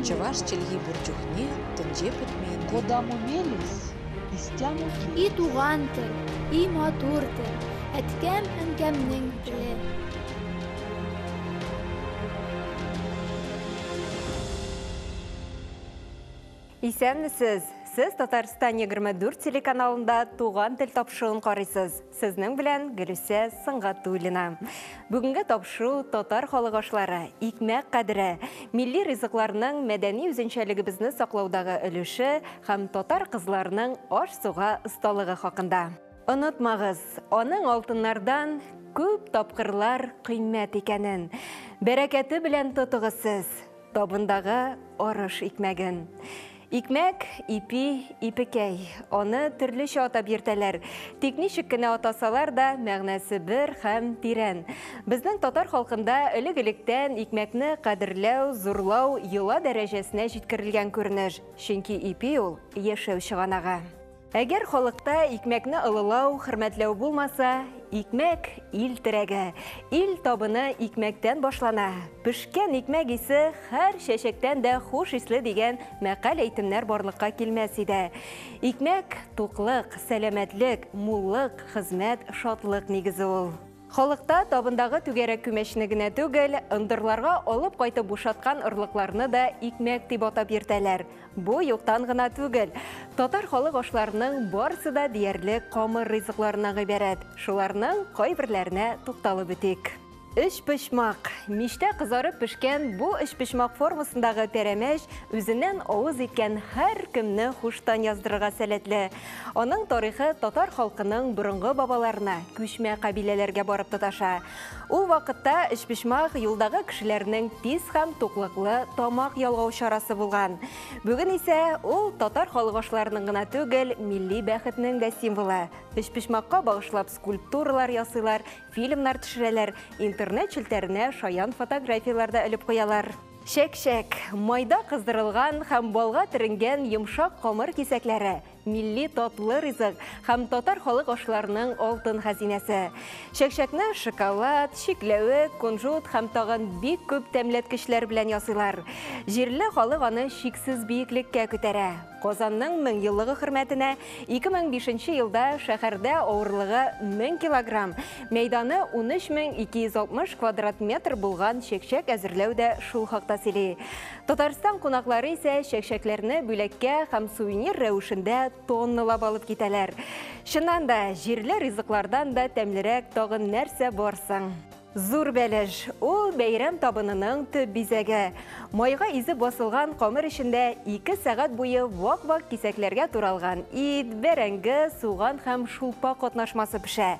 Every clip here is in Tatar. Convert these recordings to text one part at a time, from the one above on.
Чӑваш чӗлхи пур чухне тӗнче пӗтмен. Кодамо мелесь, истямо И туган тел, и матур тел, әткәм-әнкәмнең теле. Исәнмесез! Сез Татарстан 24 телеканалында Туган тел тапшыруын карыйсыз. Сезнең белән Гөлүсә Сөнгатуллина. Бүгенге тапшыру татар халык ашлары, икмәк кадере, милли ризыкларның мәдәни үзенчәлегебезне саклаудагы өлеше һәм татар кызларының аш-суга осталыгы хакында. Онытмагыз, аның алтыннардан күп тапкырлар кыйммәт икәнен. Бәрәкәте белән тотыгыз сез табындагы арыш икмәген. Икмәк, ипи, ипекәй. Аны төрлечә атап йөртәләр. Тик ничек кенә атасалар да, мәгънәсе бер һәм тирән. Безнең татар халкында элек-электән икмәкне кадерләү, зурлау йола дәрәҗәсенә җиткерелгән күренеш. Чөнки ипи ул яшәү чыганагы. Әгәр халыкта икмәкне олылау, хөрмәтләү булмаса, икмәк ил терәге. Ил табыны икмәктән башлана. Пешкән икмәк исе һәр чәчәктән дә хуш исле дигән мәкаль әйтемнәр барлыкка килмәс иде. Икмәк туклык, сәламәтлек, муллык, хезмәт, шатлык нигезе ул. Халыкта табындагы түгәрәк күмәчне генә түгел, ындырларга алып кайтып бушаткан орлыкларны да икмәк дип атап йөртәләр. Бу юктан гына түгел. Татар халык ашларының барысы да диярлек камыр ризыкларына гыйбарәт. Шуларның кайберләренә тукталып үтик. Өчпочмак. Мичтә кызарып пешкән бу өчпочмак формасындагы пәрәмәч үзеннән авыз иткән һәркемне хуштан яздырырга сәләтле. Аның тарихы татар халкының борынгы бабаларына, күчмә кабиләләргә барып тоташа. Ул вакытта өчпочмак юлдагы кешеләрнең тиз һәм туклыклы тамак ялгау чарасы булган. Бүген исә ул татар халык ашларының гына түгел, милли бәхетнең дә символы. Өчпочмакка багышлап скульптуралар ясыйлар, фильмнар төшерәләр, интернет челтәренә шаян фотографияләр дә элеп куялар. Чәк-чәк, майда кыздырылган һәм балга төренгән йомшак камыр кисәкләре, милли татлы ризык һәм татар халык ашларының алтын хәзинәсе. Чәк-чәкне шоколад, чикләвек, кунжут һәм тагын бик күп тәмләткечләр белән ясыйлар. Җирле халык аны чиксез биеклеккә күтәрә. Казанның 1000 еллыгы хөрмәтенә 2005 елда шәһәрдә авырлыгы 1000 килограмм, мәйданы 13260 квадрат метр булган чәкчәк әзерләү дә шул хакта сөйли. Татарстан кунаклары исә чәкчәкләрне бүләккә һәм сувенир рәвешендә тонналап алып китәләр. Чыннан да, җирле ризыклардан да тәмлерәк тагын нәрсә бар соң? Зур бәлеш ул бәйрәм табынының төп бизәге. Майга изеп басылган камыр эчендә 2 сәгать буе вак-вак кисәкләргә туралган ит, бәрәңге, суган һәм шулпа катнашмасы пешә.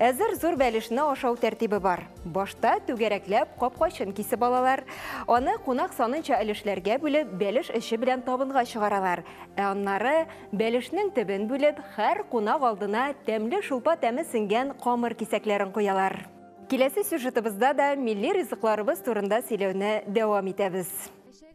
Әзер зур бәлешне ашау тәртибе бар. Башта түгәрәкләп капкачын кисеп алалар. Аны кунак санынча өлешләргә бүлеп, бәлеш эче белән табынга чыгаралар. Ә аннары бәлешнең төбен бүлеп, һәр кунак алдына тәмле шулпа тәме сеңгән камыр кисәкләрен куялар. Киләсе сюжетыбызда да милли ризыкларыбыз турында сөйләүне дәвам итәбез.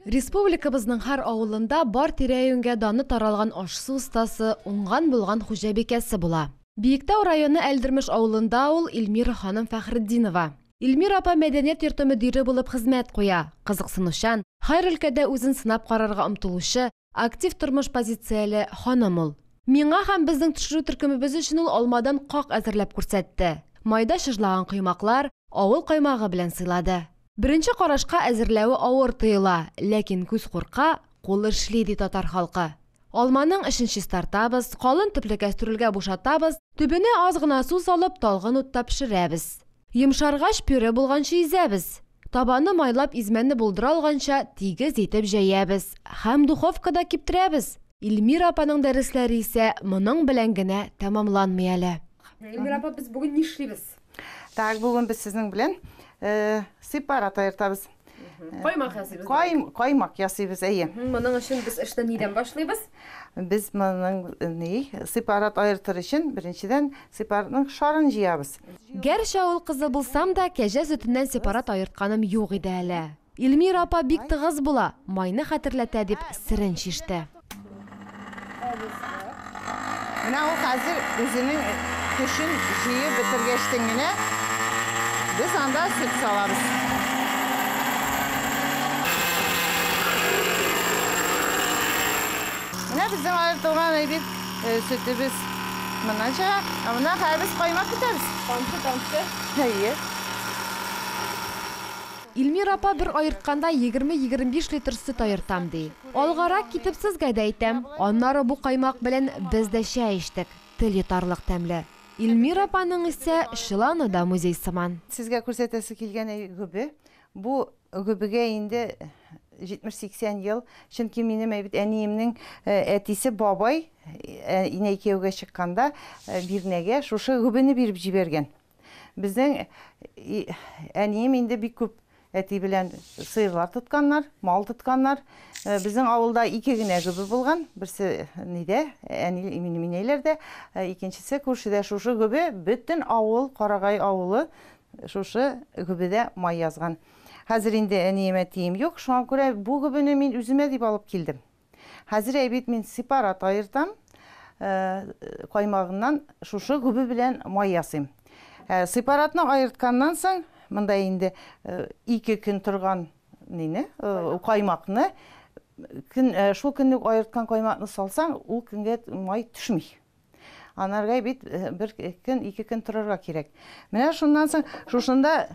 Республикабызның һәр авылында бар тирә-юньгә даны таралган аш-су остасы, уңган-булган хуҗабикәсе була. Биектау районы Әлдермеш авылында ул Эльмира ханым Фәхретдинова. Эльмира апа мәдәният йорты мөдире булып хезмәт куя. Кызыксынучан, һәр өлкәдә үзен сынап карарга омтылучы, актив тормыш позицияле ханым ул. Миңа һәм безнең төшерү төркемебез өчен ул алмадан как әзерләп күрсәтте. Майда чыжлаган коймаклар авыл каймагы белән сыйлады. Беренче карашка әзерләве авыр тоела, ләкин күз курка, кул эшли, ди татар халкы. Алманың эчен чистартабыз, калын төпле кәстрүлгә бушатабыз, төбенә аз гына су салып, талгын утта пешерәбез. Йомшаргач пюре булганчы изәбез. Табаны майлап измәне булдыра алганча тигез итеп җәябез һәм духовкада киптерәбез. Эльмира апаның дәресләре исә моның белән генә тәмамланмый әле. Эльмира апа, без бүген нишлибез? Так, бүген без сезнең белән сепарат аертабыз. Каймак ясыйбыз. Каймак ясыйбыз, әйе. Моның өчен без эшне нидән башлыйбыз? Без моның сепарат аертыр өчен беренчедән сепаратның шарын җыябыз. Гәрчә авыл кызы булсам да, кәҗә сөтеннән сепарат аертканым юк иде әле. Эльмира апа бик тыгыз була, майны хәтерләтә дип серен чиште. Менә ул хәзер үзенең көчен җыеп бетергәчтен генә Без анда сөт салабыз. Менә безнең аертылган әйбит сөтебез моннан чыга. Ә моннан хәзер без каймак көтәбез. Тамчы, тамчы. Әйе. Илмира апа бер аертканда 20-25 литр сөт аертам ди. Алгарак китеп сезгә дә әйтәм. Аннары бу каймак белән без дә чәй эчтек. Тел йотарлык тәмле. Илмира апаның исә чоланы да музей сыман. Сезгә күрсәтәсе килгән гөбе. Бу гөбегә инде 70-80 ел. Чөнки минем бит әниемнең әтисе бабай инәй кияүгә чыкканда бирнәгә шушы гөбене биреп җибәргән. Безнең әнием инде бик күп әти белән сыерлар тотканнар, мал тотканнар. Безнең авылда ике генә гөбе булган. Берсе нидә, әни минем инәйләрдә, икенчесе күршедә. Шушы гөбе бөтен авыл, Карагай авылы шушы гөбедә май язган. Хәзер инде әнием, әтием юк, шуңа күрә бу гөбене мин үземә дип алып килдем. Хәзер әйбит мин сепарат аертам, каймагыннан шушы гөбе белән май ясыйм. Сепаратны аертканнан соң, монда инде 2 көн торган нине, каймакны, шул көнне үк аерткан каймакны салсаң, ул көнгә май төшми. Анарга бит бер көн, 2 көн торырга кирәк. Менә шуннан соң, шушында,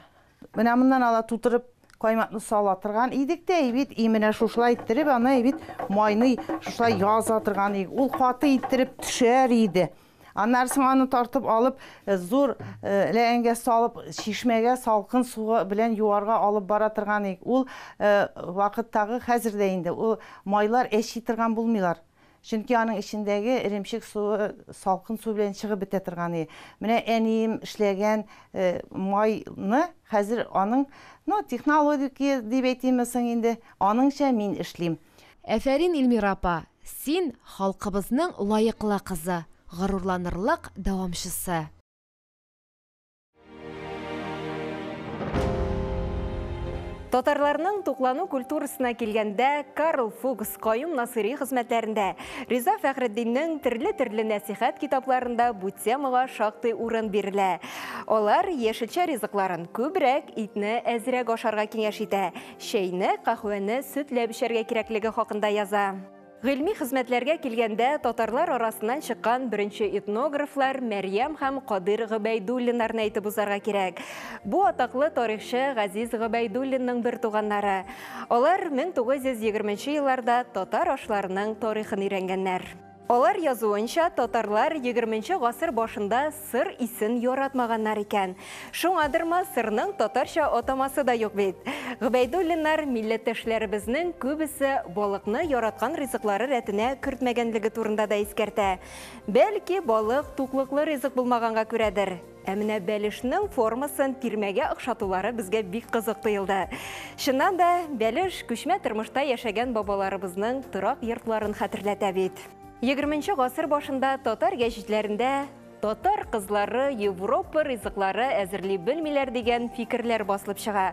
менә моннан ала тутырып каймакны сала торган идек тә, бит, и менә шушылай иттереп, аны бит майны шушылай яза торган идек. Ул каты иттереп төшәр иде. Аннан соң аны тартып алып, зур ләгәнгә салып, чишмәгә салкын суы белән юарга алып бара торган идек. Ул вакыттагы хәзер дә инде ул майлар әчи торган булмыйлар. Чөнки аның эчендәге эремчек суы салкын су белән чыгып бетә торган иде. Менә әнием эшләгән майны хәзер аның, ну, технология дип әйтимме соң инде, аныңча мин эшлим. Әфәрин, Илмира апа, син халкыбызның лаеклы кызы, горурланырлык дәвамчысы. Татарларның туклану культурасына килгәндә Карл Фукс, Каюм Насыйри хезмәтләрендә, Риза Фәхретдиннең төрле-төрле нәсихәт китапларында бу темага шактый урын бирелә. Алар яшелчә ризыкларын күбрәк, итне әзрәк ашарга киңәш итә, чәйне, каһвәне сөтләп эчәргә кирәклеге хакында яза. Гыйльми хезмәтләргә килгәндә татарлар арасыннан чыккан беренче этнографлар Мәрьям һәм Кадыйр Гобәйдуллиннарны әйтеп узарга кирәк. Бу атаклы тарихчы Газиз Гобәйдуллинның бер туганнары. Алар 1920 елларда татар ашларының тарихын өйрәнгәннәр. Алар язуынча, татарлар 20 гасыр башында сыр исен яратмаганнар икән. Шуңадырмы, сырның татарча атамасы да юк бит. Гобәйдуллиннар милләттәшләребезнең күбесе балыкны яраткан ризыклары рәтенә кертмәгәнлеге турында да искәртә. Бәлки балык туклыклы ризык булмаганга күрәдер. Ә менә бәлешнең формасын тирмәгә охшатулары безгә бик кызык тоелды. Чыннан да, бәлеш күчмә тормышта яшәгән бабаларыбызның торак йортларын хәтерләтә бит. 20 гасыр башында татар гәҗитләрендә татар кызлары Европа ризыклары әзерли белмиләр дигән фикерләр басылып чыга.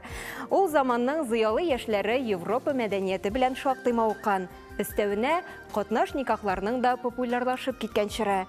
Ул заманның зыялы яшьләре Европа мәдәнияте белән шактый мавыккан. Өстәвенә катнаш никахларның да популярлашып киткән чоры.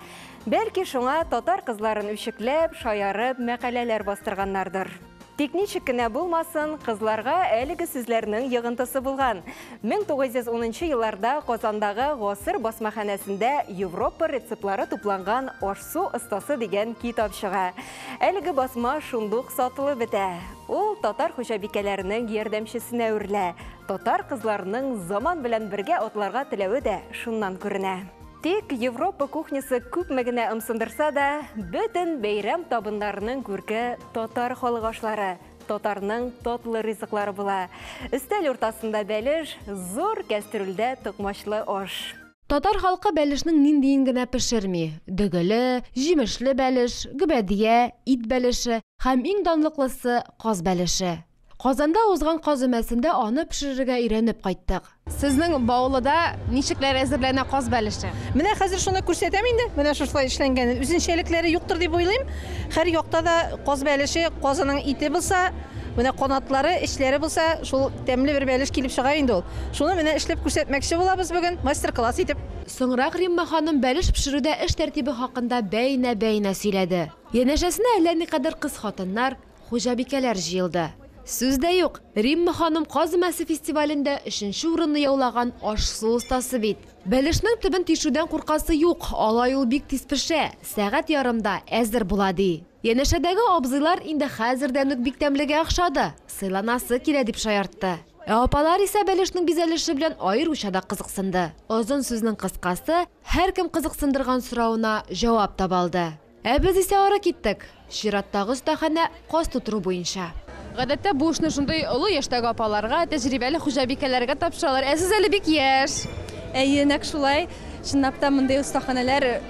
Бәлки шуңа татар кызларын үчекләп, шаярып мәкаләләр бастырганнардыр. Тик ничек кенә булмасын, кызларга әлеге сүзләрнең йогынтысы булган. 1910 елларда Казандагы Гасыр басмаханәсендә Европа рецептлары тупланган Аш-су остасы дигән китап чыга. Әлеге басма шундук сатылып бетә. Ул татар хуҗабикәләренең ярдәмчесенә әверелә. Татар кызларының заман белән бергә атларга теләве дә шуннан күренә. Тик Европа кухнясы күпме генә ымсындырса да, бөтен бәйрәм табыннарының күрке татар халык ашлары, татарның татлы ризыклары була. Өстәл уртасында бәлеш, зур кәстрүлдә токмачлы аш. Татар халкы бәлешнең ниндиен генә пешерми. Дөгеле, җимешле бәлеш, гөбәдия, ит бәлеше һәм иң данлыклысы каз бәлеше. Казанда узган каз өмәсендә аны пешерергә өйрәнеп кайттык. Сезнең Баулыда ничекләр әзерләнә каз бәлеше? Менә хәзер шуны күрсәтәм инде. Менә шушылай эшләнгәнен. Үзенчәлекләре юктыр дип уйлыйм. Һәр якта да каз бәлеше, казының ите булса, менә канатлары, эчләре булса, шул тәмле бер бәлеш килеп чыга инде ул. Шуны менә эшләп күрсәтмәкче булабыз бүген, мастер-класс итеп. Соңрак Римма ханым бәлеш пешерүдә эш тәртибе хакында бәйнә-бәйнә сөйләде. Янәшәсенә әллә никадәр кыз хатыннар, хуҗабикәләр җыелды. Сүз дә юк, Римма ханым Каз өмәсе фестивалендә өченче урынны яулаган аш-су остасы бит. Бәлешнең төбен тишүдән куркасы юк, алай ул бик тиз пешә, сәгать ярымда әзер була, ди. Янәшәдәге абзыйлар инде хәзердән үк бик тәмлегә охшады, сыйланасы килә, дип шаяртты. Ә апалар исә бәлешнең бизәлеше белән аеруча да кызыксынды. Озын сүзнең кыскасы, һәркем кызыксындырган соравына җавап таба алды. Ә без исә ары киттек. Чираттагы остаханә каз тутыру буенча. Гадәттә бу эшне шундый олы яшьтәге апаларга, тәҗрибәле хуҗабикәләргә тапшыралар. Ә сез әле бик яшь. Әйе, нәкъ шулай. Чынлап та мондый остаханәләр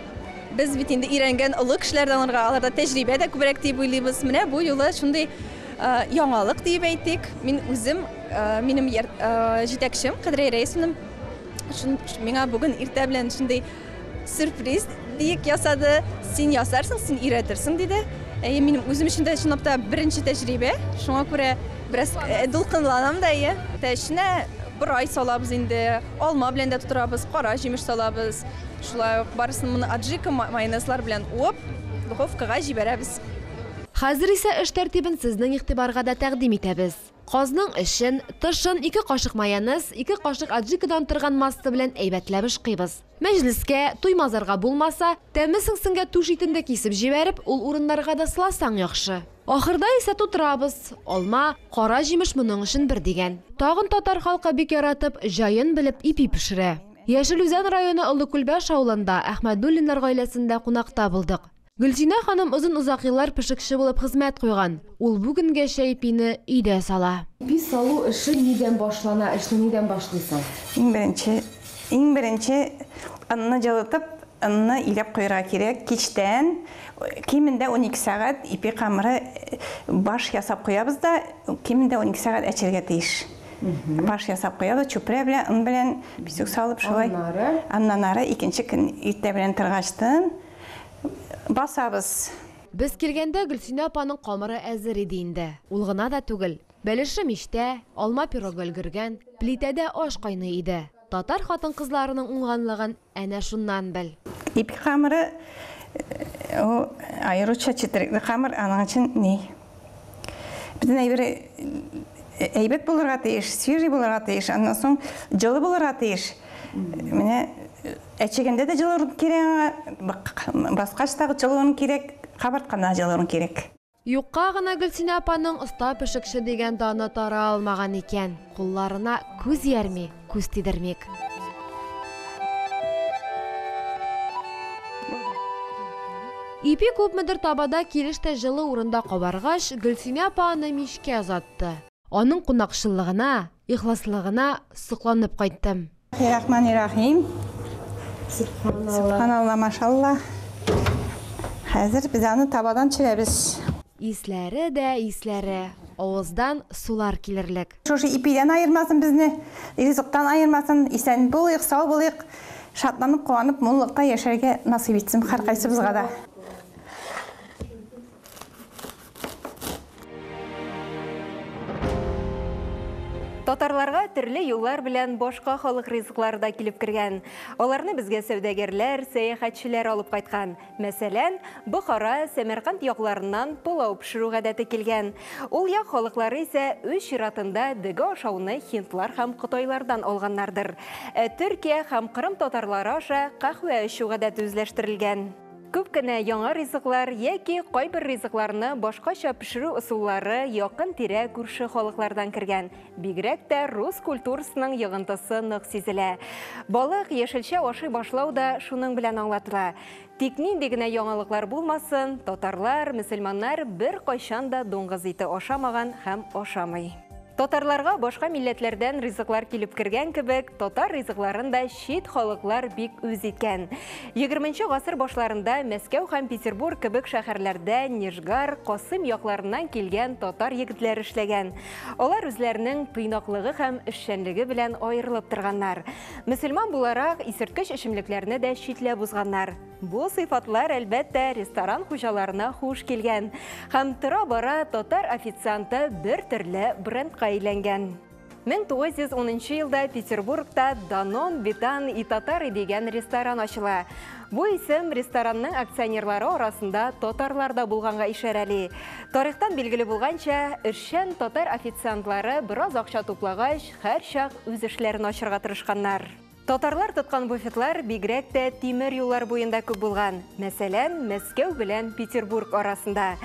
без бит инде өйрәнгән олы кешеләрдән алырга, аларда тәҗрибә дә күбрәк дип уйлыйбыз. Менә бу юлы шундый яңалык диеп әйтик. Мин үзем, минем җитәкчем Кадрия Рәисовна миңа бүген иртә белән шундый сюрприз диек ясады. Син ясарсың, син өйрәтерсең диде. Әйе, минем үзем өчен дә чынлап та беренче тәҗрибә. Шуңа күрә бераз дулкынланам да, әйе. Эченә борай салабыз инде, алма белән дә тутырабыз, кара җимеш салабыз. Шулай ук барысын моны аджика майонезлар белән уып, духовкага җибәрәбез. Хәзер исә эш тәртибен сезнең игътибарга да тәкъдим итәбез. Казның эчен, тышын 2 кашык майонез, 2 кашык аджикадан торган масса белән әйбәтләп ышкыйбыз. Мәҗлескә, туймазарга булмаса, тәме сеңсенгә түш итен дә кисеп җибәреп, ул урыннарга да сыласаң яхшы. Ахырда исә тутырабыз. Алма, кара җимеш моның өчен бер дигән. Тагын татар халкы бик яратып, җаен белеп ипи пешерә. Яшел Үзән районы Олы Күлбаш авылында Әхмәдуллиннар гаиләсендә кунакта булдык. Гөлсинә ханым озын-озак еллар пешекче булып хезмәт куйган. Ул бүгенгәчә ипине өйдә сала. Ипи салу эше нидән башлана, эшне нидән башлыйсың? Иң беренче онны җылытып, онны иләп куярга кирәк. Кичтән кимендә 12 сәгать ипи камыры баш ясап куябыз да, кимендә 12 сәгать әчергә тиеш. Баш ясап куябыз, чүпрә белән, он белән песок салып шулай. Аннан ары икенче көн иртә белән торгачтын басабыз. Без килгәндә Гөлсинә апаның камыры әзер иде инде. Ул гына да түгел. Бәлеше мичтә, алма пирогы өлгергән, плитәдә аш кайный иде. Татар хатын-кызларының уңганлыгын әнә шуннан бел. Ипи камыры ул аеруча четерекле камыр, аның өчен ни? Бөтен әйбер әйбәт булырга тиеш, свежий булырга тиеш, аннан соң җылы булырга тиеш. Менә әчегәндә дә җылы урын кирәк, баскач та җылы урын кирәк, кабартканда җылы урын кирәк. Юкка гына Гөлсинә апаның оста пешекче дигән даны тара алмаган икән. Кулларына күз иярми, күз тидермик. Ипи күпмедер табада килеш тә җылы урында кабаргач, Гөлсинә апа аны мичкә озатты. Аның кунакчыллыгына, ихласлыгына сокланып кайттым. Рахмани-рахим. Субханалла, машалла. Хәзер без аны табадан төшерәбез. Исләре дә исләре, авыздан сулар килерлек. Шушы ипидән аермасын безне, ризыктан аермасын, исән булыйк, сау булыйк, шатланып, куанып, муллыкта яшәргә насыйп итсен һәркайсыбызга да. Татарларга төрле юллар белән башка халык ризыклары да килеп кергән. Аларны безгә сәүдәгәрләр, сәяхәтчеләр алып кайткан. Мәсәлән, Бохара, Сәмәрканд якларыннан пылау пешерү гадәте килгән. Ул як халыклары исә үз чиратында дөге ашауны һиндлар һәм кытайлардан алганнардыр. Ә Төркия һәм Кырым татарлары аша каһвә эчү гадәте үзләштерелгән. Күп кенә яңа ризыклар яки кайбер ризыкларны башкача пешерү ысуллары якын-тирә күрше халыклардан кергән. Бигрәк тә рус культурасының йогынтысы нык сизелә. Балык, яшелчә ашый башлау да шуның белән аңлатыла. Тик нинди генә яңалыклар булмасын, татарлар, мөселманнар бер кайчан да дуңгыз ите ашамаган һәм ашамый. Татарларга башка милләтләрдән ризыклар килеп кергән кебек, татар ризыкларын да чит халыклар бик үз иткән. 20 гасыр башларында Мәскәү һәм Петербург кебек шәһәрләрдә Нижгар, Касым якларыннан килгән татар егетләре эшләгән. Алар үзләренең тыйнаклыгы һәм эшчәнлеге белән аерылып торганнар. Мөселман буларак исерткеч эчемлекләрне дә читләп узганнар. Бу сыйфатлар, әлбәттә, ресторан хуҗаларына хуш килгән. Һәм тора-бара татар официанты бер төрле брендка әйләнгән. 1910 елда Петербургта Данон, Бетан и Татары дигән ресторан ачыла. Бу исем ресторанның акционерлары арасында татарлар да булганга ишарәли. Тарихтан билгеле булганча, эшчән татар официантлары бераз акча туплагач, һәрчак үз эшләрен ачырга тырышканнар. Татарлар тоткан буфетлар бигрәк тә тимер юллар буенда күп булган. Мәсәлән, Мәскәү белән Петербург арасында.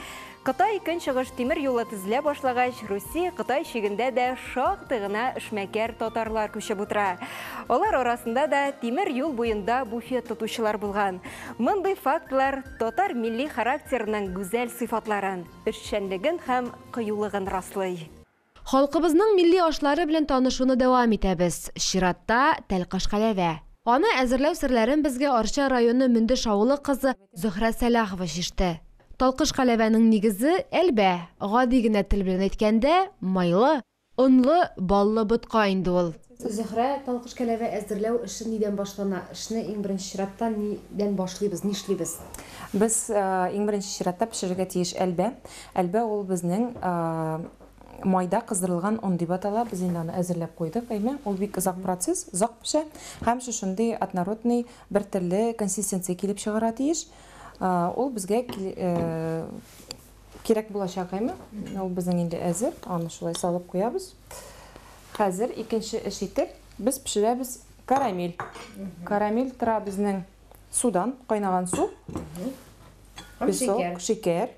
Кытай көнчыгыш тимер юлы төзелә башлагач, Русия Кытай чигендә дә шактый гына эшмәкәр татарлар күчеп утыра. Алар арасында да тимер юл буенда буфет тотучылар булган. Мондый фактлар татар милли характерының гүзәл сыйфатларын, эшчәнлеген һәм кыюлыгын раслый. Халкыбызның милли ашлары белән танышуны дәвам итәбез. Чиратта тәлкыш каләвә. Аны әзерләү серләрен безгә Арча районы Мөндеш авылы кызы Зөһрә Сәлахова чиште. Талкыш каләвәнең нигезе әлбә, гади генә тел белән әйткәндә, майлы, онлы, баллы ботка инде ул. Зөһрә, талкыш каләвә әзерләү эше нидән башлана? Эшне иң беренче чиратта нидән башлыйбыз, нишлибез? Без иң беренче чиратта пешерергә тиеш әлбә. Әлбә ул безнең майда кыздырылган он дип атала. Без инде аны әзерләп куйдык, әйме? Ул бик озак процесс, озак пешә. Һәм шушындый однородный бер төрле консистенция килеп чыгарга тиеш. Ул безгә кирәк булачак, әйме? Ул безнең инде әзер, аны шулай салып куябыз. Хәзер икенче эш итеп без пешерәбез карамель. Карамель тора безнең судан, кайнаган су. Песок, шикәр.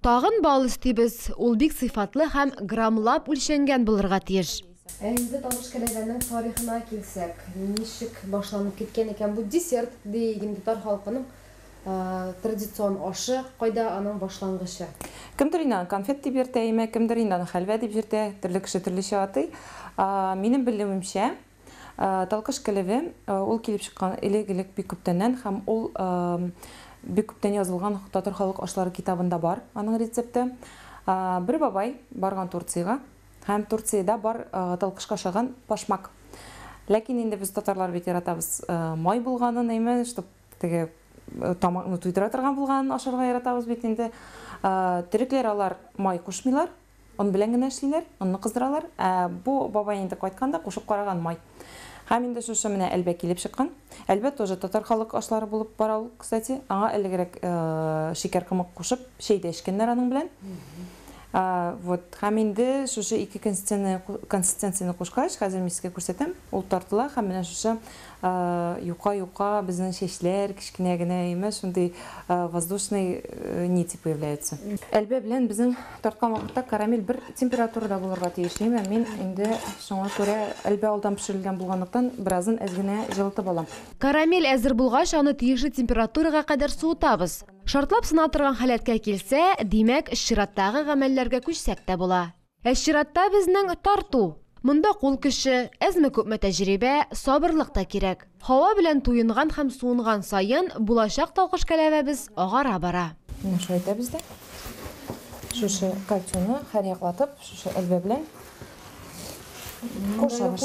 Тагын бал өстибез. Ул бик сыйфатлы һәм граммлап үлчәнгән булырга тиеш. Ә инде талкыш каләвәнең тарихына килсәк, ничек башланып киткән икән бу десерт, ди татар халкының традицион ашы, кайда аның башлангычы? Кемдер инде аны конфет дип йөртә, име, кемдер инде аны хәлвә дип йөртә, төрле кеше төрлечә атый. Минем белүемчә, талкыш каләве ул килеп чыккан элек-элек бик күптәннән, һәм ул бик күптән язылган татар халык ашлары китабында бар аның рецепты. Бер бабай барган Турциягә, һәм Турциядә бар талкышка ашаган пашмак. Ләкин инде без татарлар бит яратабыз май булганын, әйме, чтоб теге тамакны туйдыра торган булганын ашарга яратабыз бит инде. Төрекләр алар май кушмыйлар, он белән генә эшлиләр, онны кыздыралар. Бу бабай инде кайтканда кушып караган май. Һәм инде шушы менә әлбә килеп чыккан. Әлбә тоже татар халык ашлары булып бара ул, кстати. Аңа элегрәк шикәр комы кушып чәй дә эчкәннәр аның белән. Вот. Һәм инде шушы ике консистенцияне кушкач, хәзер мин сезгә күрсәтәм, ул тартыла һәм менә шушы юка-юка безнең чәчләр кечкенә генә, әйме, шундый воздушный нити появляются. Әлбә белән безнең тарткан вакытта карамель бер температурада булырга тиеш, әйме? Мин инде шуңа күрә әлбә алдан пешерелгән булганлыктан беразын әз генә җылытып алам. Карамель әзер булгач, аны тиешле температурага кадәр суытабыз. Шартлап сына торган халәткә килсә, димәк, чираттагы гамәлләргә күчсәк тә була. Ә чиратта безнең тарту. Монда кул көче, әзме-күпме тәҗрибә, сабырлык та кирәк. Һава белән туенган һәм суынган саен булачак талкыш каләвәбез агара бара. Менә шулай итәбез дә. Шушы кольцоны һәр яклатып, шушы әлбә белән кушабыз.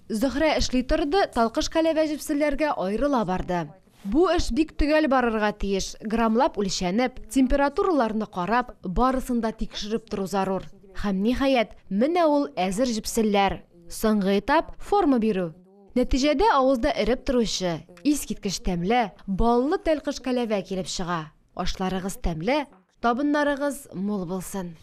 Зөһрә эшли торды, талкыш каләвә җепселләргә аерыла барды. Бу эш бик төгәл барырга тиеш. Граммлап үлчәнеп, температураларны карап, барысын да тикшереп тору зарур. Һәм ниһаять, менә ул әзер җепселләр. Соңгы этап форма бирү. Нәтиҗәдә авызда эреп торучы, искиткеч тәмле, баллы тәлкыш каләвә килеп чыга. Ашларыгыз тәмле, табыннарыгыз мул булсын.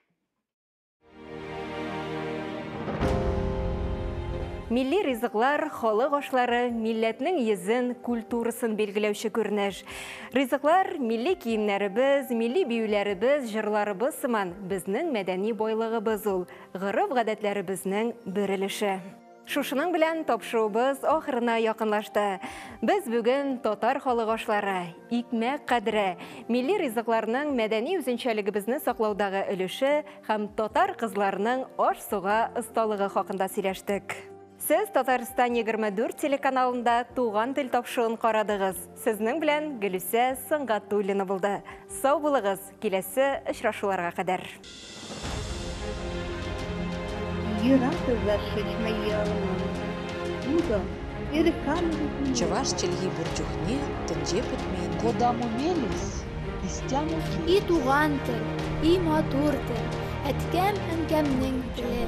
Милли ризыклар, халык ашлары, милләтнең йөзен, культурасын билгеләүче күренеш. Ризыклар милли киемнәребез, милли биюләребез, җырларыбыз сыман безнең мәдәни байлыгыбыз ул, гореф-гадәтләребезнең бер өлеше. Шушының белән тапшыруыбыз ахырына якынлашты. Без бүген татар халык ашлары, икмәк кадере, милли ризыкларның мәдәни үзенчәлегебезне саклаудагы өлеше һәм татар кызларының аш-суга осталыгы хакында сөйләштек. Сез Татарстан 24 телеканалында Туган тел тапшыруын карадыгыз. Сезнең белән Гөлүсә Сөнгатуллина булды. Сау булыгыз, киләсе очрашуларга кадәр. Чӑваш чӗлхи пур чухне тӗнче пӗтмен. И туган тел, и матур тел, әткәм-әнкәмнең теле.